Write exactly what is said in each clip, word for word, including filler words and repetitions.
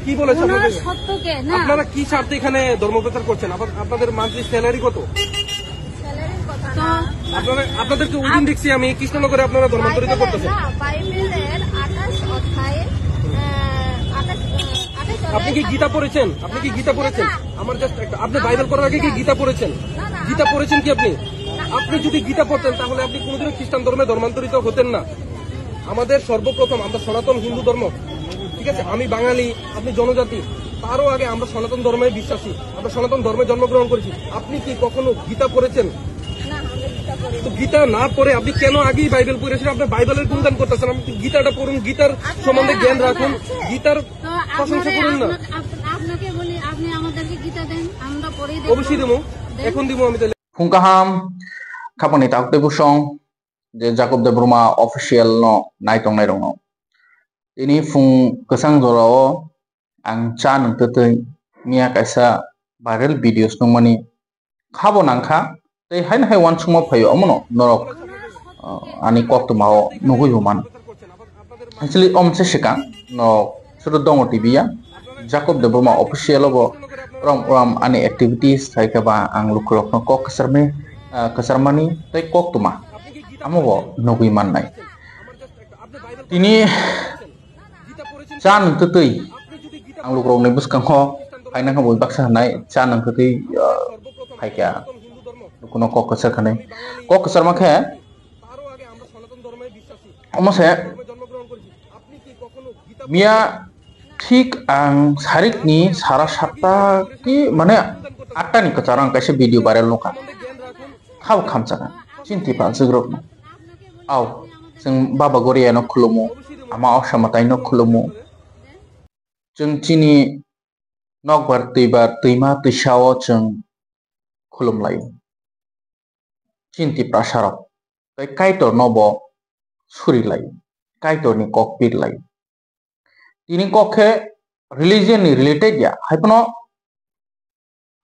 কি বলেছে ওনার আপনাদের? সত্যকে না। আপনারা কি স্বার্থে এখানে ধর্ম প্রচার করছেন? আবার আপনাদের মান্থলি স্যালারি কত? স্যালারির কথা তো না। আপনারা, আপনাদেরকে ওই দিন দেখছি আমি কৃষ্ণনগরে আপনারা ধর্মান্তরিত আমাদের করতেছেন। না, বাইবেলের আঠাশ অধ্যায়ে, আহ, আঠাশ, আহ, আঠাশ আপনি কি অধ্যায়ে গীতা পড়েছেন? আপনি কি গীতা পড়েছেন? না। আমার জাস্ট একটা, আপনি আমার বাইবেল পড়ার আগে কি গীতা। গীতা পড়েছেন? না, না, গীতা আমার পড়েছেন কি আপনি? না। আপনি যদি গীতা পড়তেন তাহলে আপনি কোনোদিনও খ্রিস্টান ধর্মে ধর্মান্তরিত হতেন না। আমাদের সর্বপ্রথম আমরা সনাতন হিন্দু ধর্ম, ঠিক আছে? আমি বাঙালি, আপনি জনজাতি, তারও আগে আমরা সনাতন ধর্মে বিশ্বাসী, আমরা সনাতন ধর্মে জন্মগ্রহণ করেছি। আপনি কি কখনো গীতা পড়েছেন? না, আমরা গীতা পড়ি তো না। গীতা না পড়ে আপনি কেন আগেই বাইবেল পড়েছেন? আপনি বাইবেলের গুণগান করতেছেন, আপনি গীতাটা পড়ুন, গীতার আপনারা সম্বন্ধে জ্ঞান আপনারা রাখুন, আছে। গীতার তো প্রশংসা আপনারা করুন না। আপনার-, আপ-, আপনাকে বলি, আপনি আমাদেরকে গীতা দেন, আমরা পড়ি দেখব। অবশ্যই দেবো, দেন। এখন দিবো আমি তাহলে। Phung kaham, khapangni taktwi bwsong, je Jacob Debbarma official no naitongnai rokno. Tini phung kwchang jorao ang cha nwng twtwi miya kaisa viral videos nungmani khabo nangkha, tei haino hai uansukma phaio, omono norok, uh, ani koktwmao nugui bo mano. Actually, omo se swkang, no, suru dongo T V ya, Jacob Debbarma official obo, rom, rom ani activities, hai khe ba ang lukurokno kok kwcharmani, ah, kwcharmani tei koktwma, amo bo nugui mannai. Tini cha nwng twtwi ang lukurokni bwskango phaina khe bo baksa hwnai cha nwng twtwi, ah, phaikha, lukuno kok kwchar khanai. Kok kwcharma khe omo se miya thik ang sarikni sara satta ki mane atta ni kwcharo ang kaisa video viral nukha. Khabo khamchakha chini Tipra jugrokno. Au, chwng Baba Goriano khulumu, Ama Osamataino khulumu. Chwng chini nokbar twibar twima twisao chwng khulumlaio. Chini Tiprasarok tei Kaitorno bo surilaio, Kaitorni kok pirlaio. Tini kok khe religion ni related ya, hai phano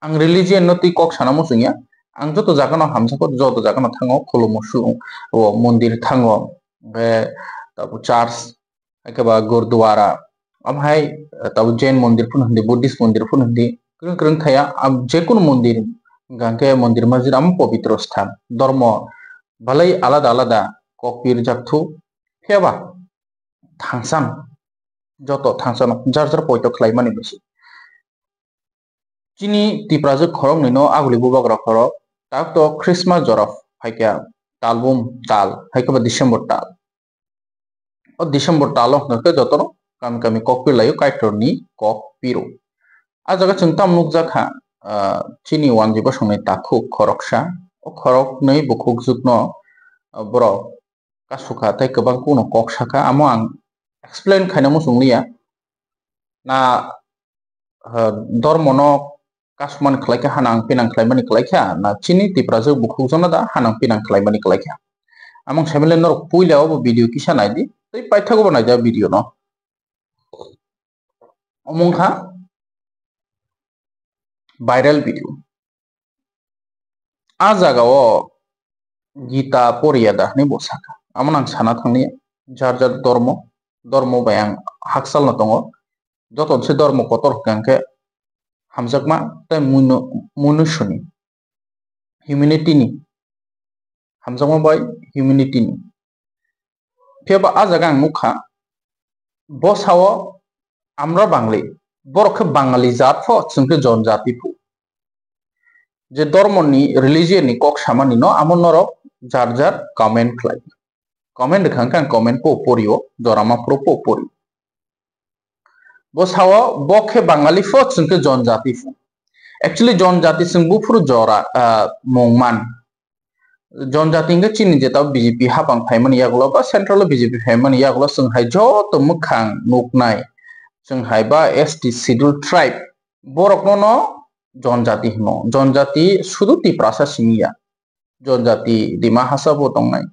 ang religion no twi kok sana muchung ya. Ang joto jaga no hamjak o, joto jaga no thango, khulumo su-, o mondir thango, hwnkhe tabuk church, hai khe ba gurdwara, omo hai, eh, tabuk Jain mondir phano hindi, Buddhist mondir phano hindi, kwrwng kwrwng thaya, am, jekunu mondir, hwnkhe mondir masjid amo pobitro sthan, dormo belai alada alada kok pirjak thu, phiya ba thangsan, joto thangsan jar jar poito khlai mani bisi. Chini Tiprajwk khoroknwi no aguli bubagra khorok, tak to Christmas jora phaikha, talbum tal, hai khe ba December tal. O December talo hwnkhe jotono kami kami kok pirlaio, Kaitorni kok piro. A jaga chwng tamo nukjak kha, ah, chini wanjwi bosongni takhuk khoroksa, o khoroknwi bukhukjwkno, ah, borok kasukha tei kwbang kukno kok sakha, amo ang explain khaina muchung liya. Na, ah, dormono kasumani khlai kha, hanang pinang khlaimani khlai kha, na chini Tiprajwk bukhukjwkno da hanang pinang khlaimani khlai kha. Among saimale norok puila obo video kisa naidi, tei paithago bo naidi a video no. Omo wngkha viral video. A jaga o Gita poriya da hwnwi bo sakha. Amo nang sana thangni jar jar dormo, dormo bai ang hakchal no tongo. Joto se dormo kotor hwnkha hwnkhe hamjakma tei munu-, munusuni. Humanity ni. Hamjakma bai humanity ni. Phiya ba a jaga ang nukha, bo sao amra Bangli, borok khe Bangali jat pho, chwng khe jon jati pho. Je dormo ni, religion ni kok samani no, amo norok jar jar comment khlai. Comment rwkha hwnkhe ang comment po porio, jora ma phuru po pori. Bo sao bo khe Bangali pho, chwng khe jon jati pho. Actually jon jati chwng buphuru jora, ah, mung man. Jon jati hwnkhe chini jeta B J P hapang phaimani yagulo ba central o B J P phaimani yagulo chwng hai joto mwkhang nuknai. Chwng hai ba S T schedule tribe borokno no jon jati hino. Jon jati sudu Tiprasa simi ya. Jon jati Dima Hasao bo tongnai.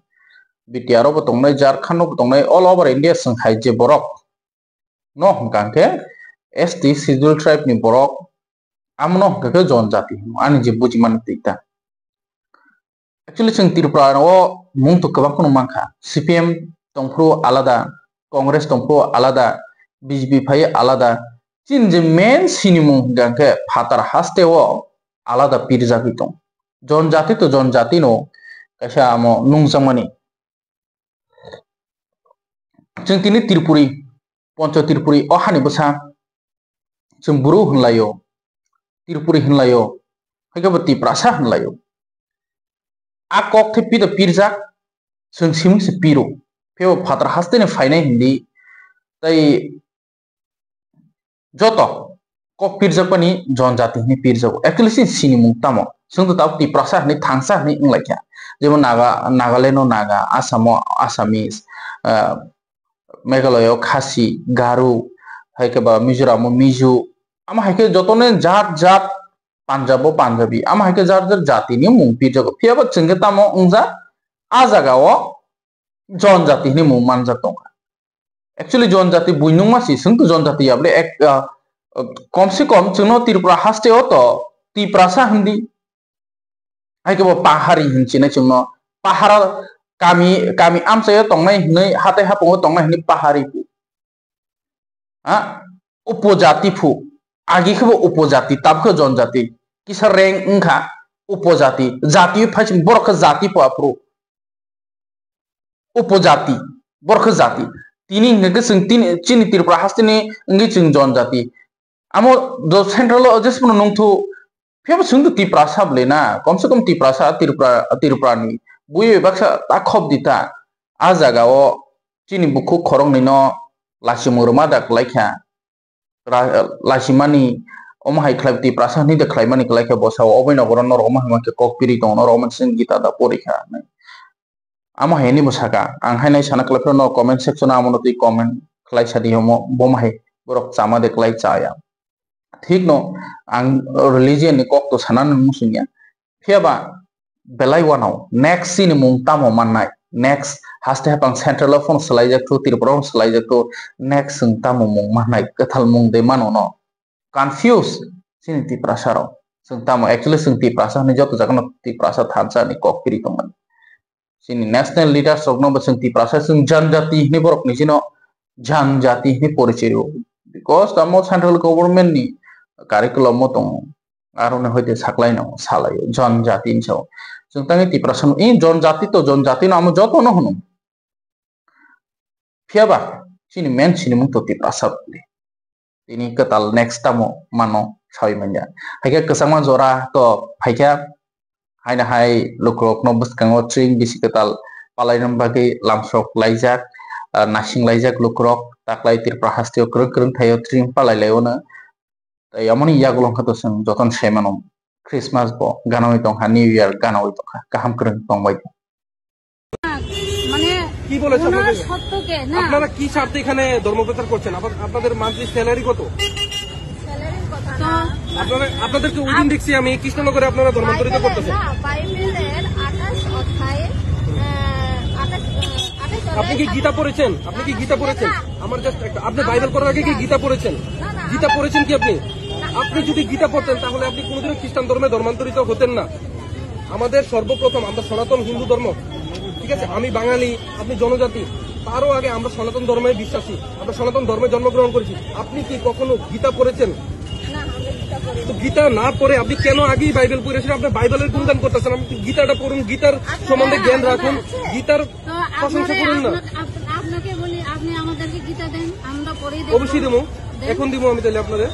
B T R o bo tongnai, Jharkhand o bo tongnai, all over India chwng hai je borok no hwnkha khe S T schedule tribe ni borok, amo no hwnkha khe jon jati hino, ani je bujimani twi ta. Actually chwng Tripura o mung to kwbang kheno mankha, C P M tongphuru alada, Congress tongphuru alada, B J P phai alada, Chini je main sinimung hingka khe phatar haste o alada pirjagwi tong. Jon jati to jon jati no kaisa amo nungjakmani. Chwng tini Tripuri, Poncho Tripuri o hani bwsa chwng Bru hwnlaio, Tripuri hwnlaio, haikhe bo Tiprasa hwnlaio. A kok the pito pirjak, chwng simung se piro. Phebo phatar haste ni phainai hindi, tai joto kok pirjakmani jon jati hwnwi pirjago. Actually, chini sinimung tamo? Chwng to tabuk Tiprasa hwnwi thangsa hwnwi wnglaikha. Jemon Naga, Nagaland o Naga, Assam o Assamese, ah, Meghalaya o Khasi, Garo, haikhe ba Mizoram o Mizo. Amo haikhe jotono jat jat, Punjab o Punjabi. Amo haikhe jar jar jatini mung pirjago. Phiyaba chwng khe tamo wngjak, a jaga o jon jati hwnwi mung manjak tongkha. Actually, jon jati buinungma si, chwng to jon jati ya bole, ek, ah, ah, kom se kom chwngno Tripura haste o to Tiprasa hindi. Haikhe bo Pahari hin sinai chwngno. Pahara kami, kami amchaio tongnai hinwi, hatai hapungo tongnai hinwi Pahari phu. Ha? Upojati phu. Agi khe bo upojati, tab khe jon jati. Kisa rank wngkha upojati. Jati phai borok khe jati phu aphuru. Upojati, borok khe jati. Tini hingke khe chwng tini, chini Tripura hasteni wngwi chwng jon jati. Amo do central o jesphano nungthu, phiyaba chwng to Tiprasa bwle na, komse kom Tiprasa, Tripura, Tripurani. Buiwi baksa ta khop di ta. A jaga o chini bukhuk khoroknwi no lachimung rwma da kwlai kha. Ra-, lachimani, omo hai khlai Tiprasa hwnwi de khlaimani kwlai khe bwsa o, oboni nogoro norok omo hai ma khe kok piri tongo, norok omo chwng Gita da pori kha hinwi. Amo hai hwnwi bo saka, ang hai nai sana kwlai phano norok comment section o amo no twi comment khlai sa di, omo bo ma hai borok chama de kwlai chaya. Thik no, ang religion ni kok to sana nang muchung ya. Phiyaba belai uanao next chini mung tamo mannai, next haste haphang central o phano swlaijak thu, Tripura o phano swlaijak thu, next chwng tamo mung mannai, kwthal mung de mano no? Confuse chini Tiprasa rok. Chwng tamo actually chwng Tiprasa hwnwi joto jaga no Tiprasa thansa ni kok piri tongmani. Chini national leaders rokno bo chwng Tiprasa, chwng janjati hinwi borokni chino janjati hinwi porichai rwo. Because tamo central government ni curriculum o tongo, aroni hoite saklaino salaio janjati hinwi sao. Chwng tangwi Tiprasa no, i janjati to janjati no amo jotono hwno. Phiyaba chini main sinimung to Tiprasa bwle. Tini kwtal next tamo mano sawi manya. Haikhe kwchangma jora to phaikha, haino hai lukurokno bwskango tring bisi kwtal palaina bagwi lamsok laijak, ah, nasing laijak lukurok, taklai Tripura hasteo kwrwng kwrwng thaio tring palai laio no. Tai amoni yagulo wngkha to chwng jotono sai mano, Christmas bo ganawi tongkha, New Year ganawi tongkha, kaham kwrwng tongbai. মানে কি বলেছে ওনার আপনাদের? সত্যকে না। আপনারা কি স্বার্থে এখানে ধর্ম প্রচার করছেন? আবার আপনাদের মান্থলি স্যালারি কত? স্যালারির কথা তো না। আপনারা, আপনাদেরকে ওই দিন দেখছি আমি কৃষ্ণনগরে আপনারা ধর্মান্তরিত আপনারা করতেছেন। না, বাইবেলের আঠাশ অধ্যায়ে, আহ, আঠাশ, আহ, আঠাশ আপনি কি অধ্যায়ে গীতা পড়েছেন? আপনি কি না, গীতা না, পড়েছেন? না। আমার জাস্ট একটা, আপনি আমার বাইবেল পড়ার আগে কি গীতা গীতা পড়েছেন? না, না, গীতা আমার পড়েছেন কি আপনি? না, আপনি যদি গীতা পড়তেন তাহলে আপনি কোনোদিনও খ্রিস্টান ধর্মে ধর্মান্তরিত হতেন না। আমাদের সর্বপ্রথম আমরা সনাতন হিন্দু ধর্ম, ঠিক আছে? আমি বাঙালি, আপনি জনজাতি, তারও আগে আমরা সনাতন ধর্মে বিশ্বাসী, আমরা সনাতন ধর্মে জন্মগ্রহণ করেছি। আপনি কি কখনো গীতা পড়েছেন? না, আমরা গীতা পড়ি তো নাই। গীতা না পড়ে আপনি কেন আগেই বাইবেল পড়েছেন? আপনার বাইবেলের গুণগান করতেছেন, আপনি গীতাটা পড়ুন, গীতার আচ্ছা, সম্বন্ধে জ্ঞান আমার রাখুন, আছে। গীতার তো প্রশংসা আপনারা, করুন না। আপনার, আপ-, আপনাকে বলি, আপনি আমাদেরকে গীতা দেন, আমরা পড়ে দেখব। অবশ্যই দেবো, দেন। এখন দিব আমি তাহলে আপনাদের।